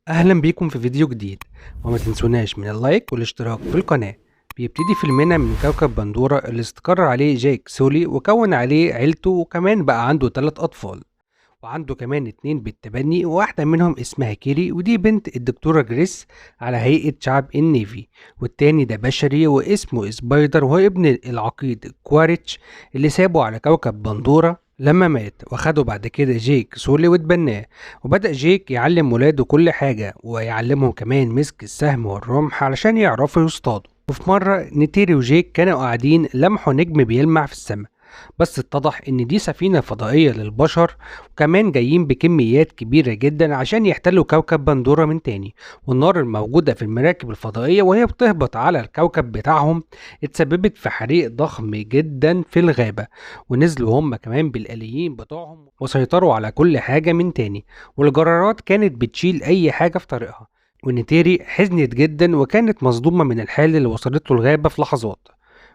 اهلا بيكم في فيديو جديد، وما تنسوناش من ال like والاشتراك في القناة. بيبتدي فيلمنا من كوكب بندورة اللي استقر عليه جيك سولي وكون عليه عيلته، وكمان بقى عنده 3 أطفال، وعنده كمان 2 بالتبني، وواحدة منهم اسمها كيري ودي بنت الدكتورة جريس على هيئة شعب النيفي، والتاني ده بشري واسمه سبايدر وهو ابن العقيد كواريتش اللي سابه على كوكب بندورة لما مات، وخده بعد كده جيك سولي واتبناه. وبدأ جيك يعلم ولاده كل حاجة ويعلمهم كمان مسك السهم والرمح علشان يعرفوا يصطادوا. وفي مرة نيتيري وجيك كانوا قاعدين لمحوا نجم بيلمع في السماء، بس اتضح ان دي سفينة فضائية للبشر، وكمان جايين بكميات كبيرة جدا عشان يحتلوا كوكب بندورة من تاني. والنار الموجودة في المراكب الفضائية وهي بتهبط على الكوكب بتاعهم اتسببت في حريق ضخم جدا في الغابة، ونزلوا هم كمان بالآليين بتوعهم وسيطروا على كل حاجة من تاني، والجرارات كانت بتشيل اي حاجة في طريقها. ونيتيري حزنت جدا وكانت مصدومة من الحال اللي وصلته الغابة في لحظات.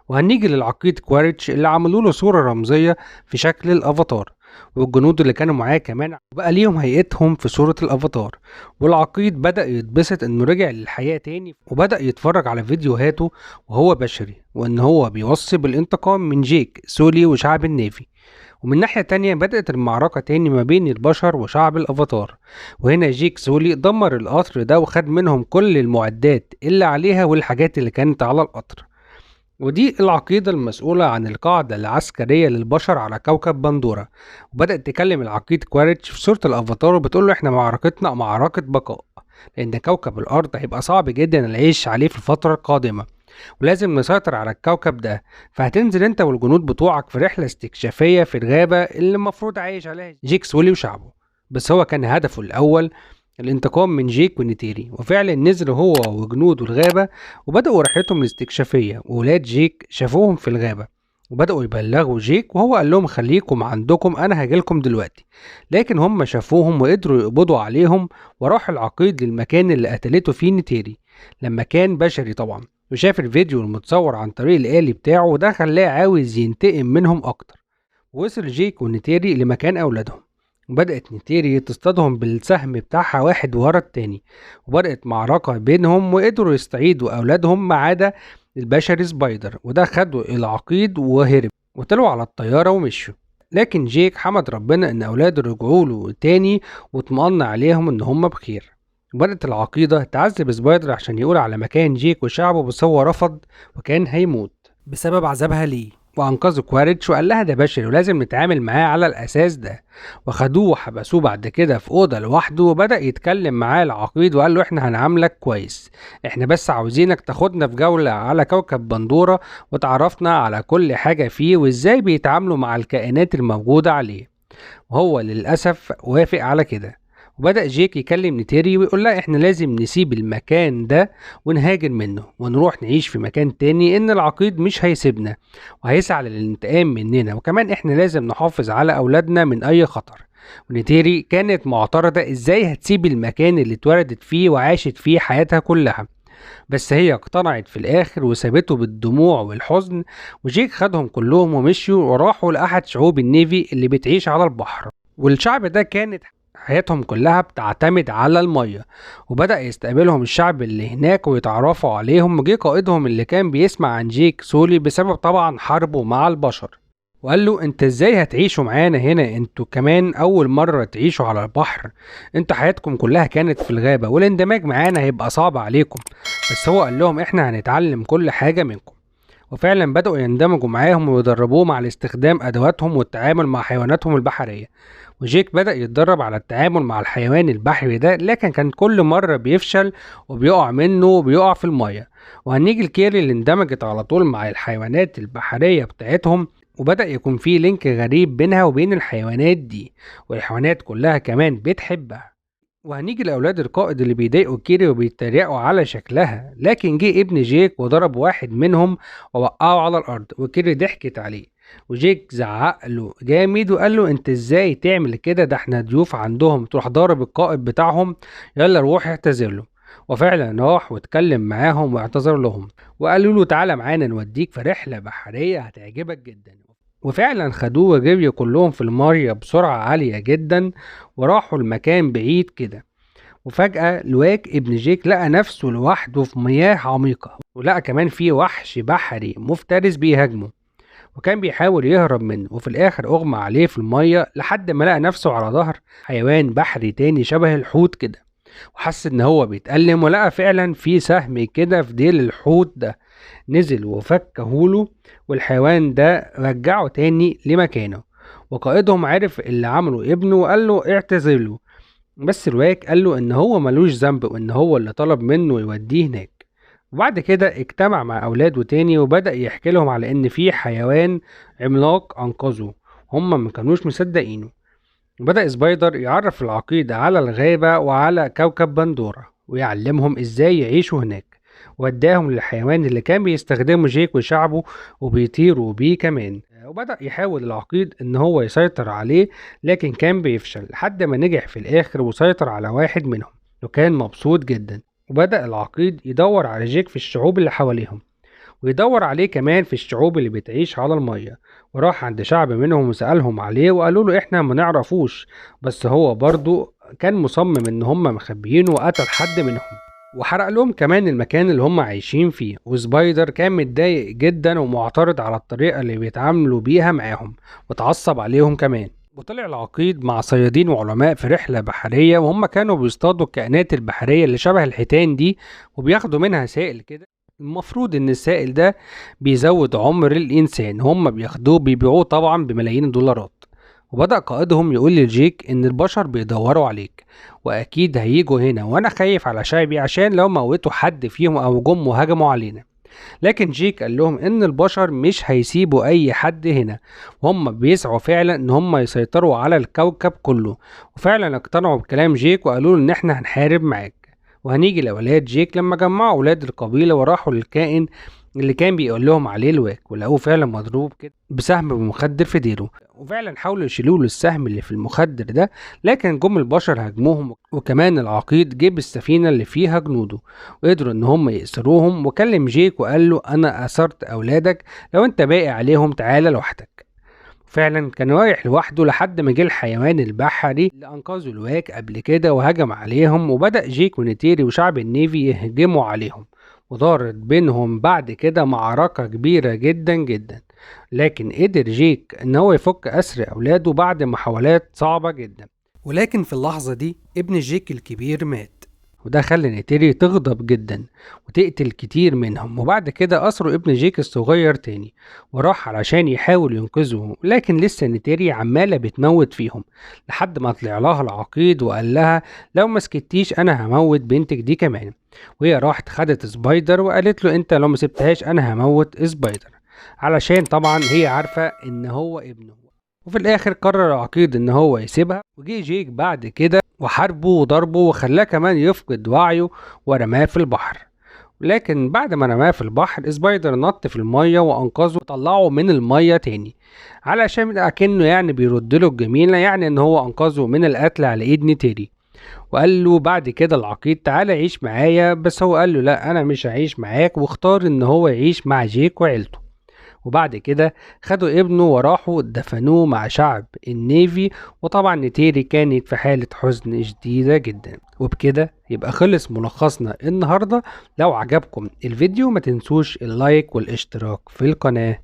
وهنيجي للعقيد كواريتش اللي عملوا له صورة رمزية في شكل الافاتار، والجنود اللي كانوا معاه كمان بقى ليهم هيئتهم في صورة الافاتار. والعقيد بدأ يتبسط انه رجع للحياة تاني، وبدأ يتفرج على فيديوهاته وهو بشري، وان هو بيوصي بالانتقام من جيك سولي وشعب النافي. ومن ناحية تانية بدأت المعركة تاني ما بين البشر وشعب الافاتار، وهنا جيك سولي دمر القطر ده وخد منهم كل المعدات اللي عليها والحاجات اللي كانت على القطر. ودي العقيدة المسؤولة عن القاعدة العسكرية للبشر على كوكب بندورة. وبدأت تكلم العقيد كواريتش في صورة الافاتار وبتقول له احنا معركتنا معركة بقاء، لان كوكب الارض هيبقى صعب جدا العيش عليه في الفترة القادمة، ولازم نسيطر على الكوكب ده، فهتنزل انت والجنود بتوعك في رحلة استكشافية في الغابة اللي المفروض عايش عليها جيك سولي وشعبه. بس هو كان هدفه الأول الانتقام من جيك ونيتيري، وفعلا نزل هو وجنوده الغابة وبدأوا رحلتهم الاستكشافية. وولاد جيك شافوهم في الغابة وبدأوا يبلغوا جيك، وهو قال لهم خليكم عندكم أنا هاجيلكم دلوقتي، لكن هم شافوهم وقدروا يقبضوا عليهم. وراح العقيد للمكان اللي قتلته فيه نيتيري لما كان بشري طبعا، وشاف الفيديو المتصور عن طريق الآلي بتاعه، وده خلاه عاوز ينتقم منهم أكتر. ووصل جيك ونيتيري لمكان أولادهم، وبدأت نيتيري تصطادهم بالسهم بتاعها واحد ورا التاني، وبدأت معركة بينهم وقدروا يستعيدوا أولادهم ما عدا البشري سبايدر، وده خدوا العقيد وهرب وطلعوا على الطيارة ومشوا. لكن جيك حمد ربنا إن أولاده رجعوا له تاني واطمأن عليهم إن هم بخير. وبدأت العقيدة تعذب سبايدر عشان يقول على مكان جيك وشعبه، بس هو رفض وكان هيموت بسبب عذابها ليه. وأنقذوا كواريتش وقال لها ده بشري ولازم نتعامل معاه على الأساس ده، وخدوه وحبسوه بعد كده في أوضة لوحده. وبدأ يتكلم معاه العقيد وقال له احنا هنعاملك كويس، احنا بس عاوزينك تاخدنا في جولة على كوكب بندورة وتعرفنا على كل حاجة فيه وازاي بيتعاملوا مع الكائنات الموجودة عليه. وهو للأسف وافق على كده. وبدأ جيك يكلم نيتيري ويقول لها احنا لازم نسيب المكان ده ونهاجر منه ونروح نعيش في مكان تاني، ان العقيد مش هيسيبنا وهيسعى للانتقام مننا، وكمان احنا لازم نحافظ على اولادنا من اي خطر. ونيتيري كانت معترضة ازاي هتسيب المكان اللي اتولدت فيه وعاشت فيه حياتها كلها، بس هي اقتنعت في الاخر وسابته بالدموع والحزن. وجيك خدهم كلهم ومشيوا وراحوا لأحد شعوب النيفي اللي بتعيش على البحر، والشعب ده كانت حياتهم كلها بتعتمد على المية. وبدأ يستقبلهم الشعب اللي هناك ويتعرفوا عليهم، وجه قائدهم اللي كان بيسمع عن جيك سولي بسبب طبعا حربه مع البشر، وقال له انت ازاي هتعيشوا معانا هنا، انتوا كمان اول مرة تعيشوا على البحر، انتوا حياتكم كلها كانت في الغابة والاندماج معانا هيبقى صعب عليكم. بس هو قال لهم احنا هنتعلم كل حاجة منكم. وفعلا بدأوا يندمجوا معاهم ويدربوهم على استخدام أدواتهم والتعامل مع حيواناتهم البحرية. وجيك بدأ يتدرب على التعامل مع الحيوان البحري ده، لكن كان كل مرة بيفشل وبيقع منه وبيقع في المية. وهنيجي لكيري اللي اندمجت على طول مع الحيوانات البحرية بتاعتهم، وبدأ يكون في link غريب بينها وبين الحيوانات دي، والحيوانات كلها كمان بتحبها. وهنيجي لأولاد القائد اللي بيضايقوا كيري وبيتريقوا على شكلها، لكن جه ابن جيك وضرب واحد منهم ووقعه على الأرض، وكيري ضحكت عليه، وجيك زعق له جامد وقال له انت ازاي تعمل كده، ده احنا ضيوف عندهم، تروح ضارب القائد بتاعهم، يلا روح اعتذر له. وفعلا راح واتكلم معاهم واعتذر لهم، وقالوا له تعالى معانا نوديك في رحلة بحرية هتعجبك جدا. وفعلا خدوه وجريوا كلهم في المية بسرعة عالية جدا، وراحوا المكان بعيد كده. وفجأة لواك ابن جيك لقى نفسه لوحده في مياه عميقة، ولقى كمان في وحش بحري مفترس بيهاجمه، وكان بيحاول يهرب منه، وفي الآخر أغمى عليه في المية لحد ما لقى نفسه على ظهر حيوان بحري تاني شبه الحوت كده، وحس إن هو بيتألم، ولقى فعلا في سهم كده في ديل الحوت ده، نزل وفكهوله، والحيوان ده رجعه تاني لمكانه. وقائدهم عرف اللي عمله ابنه وقال له اعتذر له، بس الواك قال له ان هو ملوش ذنب وان هو اللي طلب منه يوديه هناك. وبعد كده اجتمع مع اولاده تاني وبدأ يحكي لهم على ان في حيوان عملاق انقذه، هما ما كانوش مصدقينه. وبدأ سبايدر يعرف العقيد على الغابة وعلى كوكب بندورة ويعلمهم ازاي يعيشوا هناك، وداهم للحيوان اللي كان بيستخدمه جيك وشعبه وبيطيروا بيه كمان. وبدأ يحاول العقيد ان هو يسيطر عليه لكن كان بيفشل لحد ما نجح في الاخر وسيطر على واحد منهم، وكان مبسوط جدا. وبدأ العقيد يدور على جيك في الشعوب اللي حواليهم، ويدور عليه كمان في الشعوب اللي بتعيش على المية، وراح عند شعب منهم وسألهم عليه وقالوا له احنا ما نعرفوش، بس هو برضو كان مصمم ان هم مخبيينه وقتل حد منهم وحرق لهم كمان المكان اللي هم عايشين فيه. وسبايدر كان متضايق جدا ومعترض على الطريقة اللي بيتعاملوا بيها معاهم وتعصب عليهم كمان. وطلع العقيد مع صيادين وعلماء في رحلة بحرية، وهم كانوا بيصطادوا الكائنات البحرية اللي شبه الحيتان دي وبياخدوا منها سائل كده، المفروض ان السائل ده بيزود عمر الانسان، هم بياخدوه بيبيعوه طبعا بملايين الدولارات. وبدأ قائدهم يقول لجيك ان البشر بيدوروا عليك واكيد هيجوا هنا، وانا خايف على شعبي عشان لو موتوا حد فيهم او جم وهجموا علينا. لكن جيك قال لهم ان البشر مش هيسيبوا اي حد هنا، وهم بيسعوا فعلا ان هم يسيطروا على الكوكب كله. وفعلا اقتنعوا بكلام جيك وقالوا له ان احنا هنحارب معاك. وهنيجي لاولاد جيك لما جمعوا اولاد القبيله وراحوا للكائن اللي كان بيقول لهم عليه الواك، ولقوه فعلا مضروب كده بسهم بمخدر في ديله، وفعلا حاولوا يشيلوا له السهم اللي في المخدر ده، لكن جم البشر هاجموهم، وكمان العقيد جه بالسفينه اللي فيها جنوده وقدروا ان هم يأسروهم. وكلم جيك وقال له انا اسرت اولادك، لو انت باقي عليهم تعالى لوحدك. فعلا كان رايح لوحده لحد ما جه الحيوان البحري اللي انقذه الواك قبل كده وهجم عليهم، وبدأ جيك ونتيري وشعب النيفي يهجموا عليهم، ودارت بينهم بعد كده معركة كبيرة جدا جدا. لكن قدر جيك ان هو يفك اسر اولاده بعد محاولات صعبة جدا، ولكن في اللحظة دي ابن جيك الكبير مات، وده خلى نيتيري تغضب جدا وتقتل كتير منهم. وبعد كده أسروا ابن جيك الصغير تاني وراح علشان يحاول ينقذه، لكن لسه نيتيري عمالة بتموت فيهم لحد ما طلع لها العقيد وقال لها لو ما سكتيش انا هموت بنتك دي كمان. وهي راحت خدت سبايدر وقالت له انت لو ما سبتهاش انا هموت سبايدر، علشان طبعا هي عارفة ان هو ابنه. وفي الاخر قرر العقيد ان هو يسيبها، وجي جيك بعد كده وحاربه وضربه وخلاه كمان يفقد وعيه ورماه في البحر. لكن بعد ما رماه في البحر سبايدر نط في المية وانقذه وطلعه من المية تاني، علشان اكنه يعني بيرد له الجميلة، يعني ان هو انقذه من القتل على ايد نيتيري. وقال له بعد كده العقيد تعالى عيش معايا، بس هو قال له لا انا مش هعيش معاك، واختار ان هو يعيش مع جيك وعيلته. وبعد كده خدوا ابنه وراحوا دفنوه مع شعب النيفي، وطبعا نيتيري كانت في حالة حزن شديدة جدا. وبكده يبقى خلص ملخصنا النهاردة. لو عجبكم الفيديو ما تنسوش ال like والاشتراك في القناة.